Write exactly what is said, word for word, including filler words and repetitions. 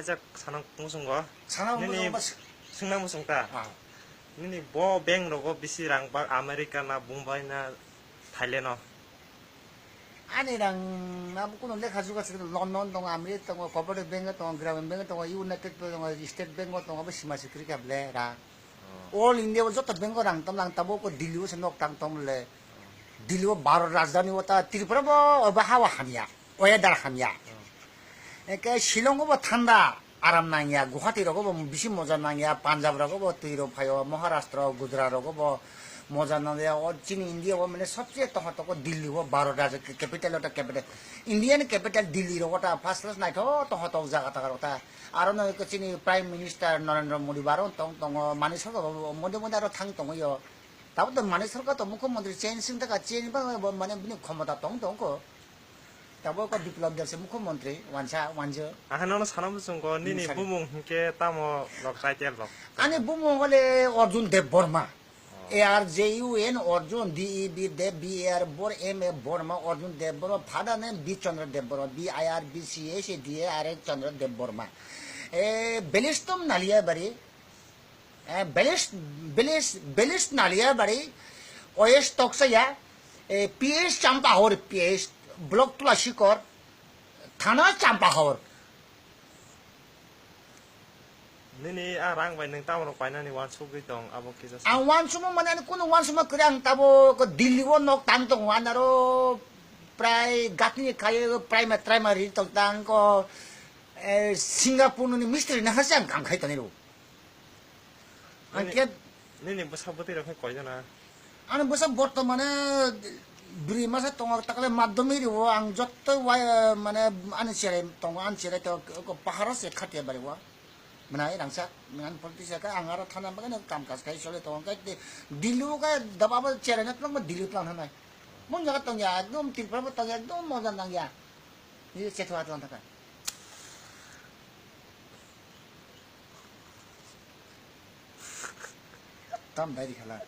Kaijak sana muchungo. Sana Nini muchungo bas- swngna muchung ta. Ah. Nini bo bank rogo bisi rang bak America na, Bombay na, Thailand o? Ani rang abo kuno lekha juga se London tongo, America tongo, Cooperative Bank tongo, Gramin Bank tongo, United Bank tongo, State Bank tongo, abo sima se kwrwi kha ble ra. Oh. All India o joto bank o rang tam lang tabo ko Delhi o se nok tang tong le. Delhi o Bharat rajdhani o ta Tripura bo obo hawa hamya, weather hamya. Oh. Eke Shillong o bo thanda. Aram nangya, Guwahati rogo bo bisi moja nangya, Punjab rogo bo twi rok phaio, Maharashtra, Gujarat rogo bo moja nangya, o chini India o mane sobse tongthok toko Delhi o baro rajyo capital o ta capital, India ni capital Delhi rogo ta first class naithok tongthok jaga ta rok ta, aro no chini Prime Minister Narendra Modi baro tong tongo, mani sorkar bo monde monde aro thang tongo yo, tabuk to mani sorkar to mukhyamantri change wng taka change ba bo mane bini khomota tong tongkho. Tabuk ko Biplab Deb se mukhyamantri wansa wanjwk. Aha nono sana muchungo nini Nini sani. Bumung hinkhe tamo rok title rok? Ani bumung hole Arjun Deb Borma. Oh. A R J U N Arjun, D E B Deb, B A R Bor, M A Borma, Arjun Deb Borma, father name B Chandra Deb Borma, B I R B C H A D A R A Chandra Deb Borma. E, Belistom Naliabari, Eh, Belis, Belis, Belis Naliabari, O S Toksaya, eh, P S Champahor, P S Block Tulasikor, Thana Champahor. Nini a rang bai nwng tamo rok painani wansugwi tong, abo kisa sa. Ang wansukma mane ani kunu wansukma kwrwi, ang tabo ko Delhi o nok tang tongo, anaro prai gatini khaye prai ma, trai ma ri tong tang ko, eh, Singapore ni mistri na hase ang kam khai tani ro. Ang Nini, khe nini bwsa bwtwi rok khe koi jana? Ani bwsa bortomane bwrwi masa tongo, takle madhyamik rio ang jotto wai, mane ani cherai tongo, ani cherai to ko paharo se khatia bari o. Mwnai rangsa, mwnai politician ka ang aro thana bagwi no kam kaj khai chole tongo, kai Delhi o kai daba bo cherai na tlangma Delhi tlang thanai. Mung jaga tongya, ekdom Tripura bo tongya, ekdom moja nangya. Ni chetwa tlang thaka. Tam dai di khala.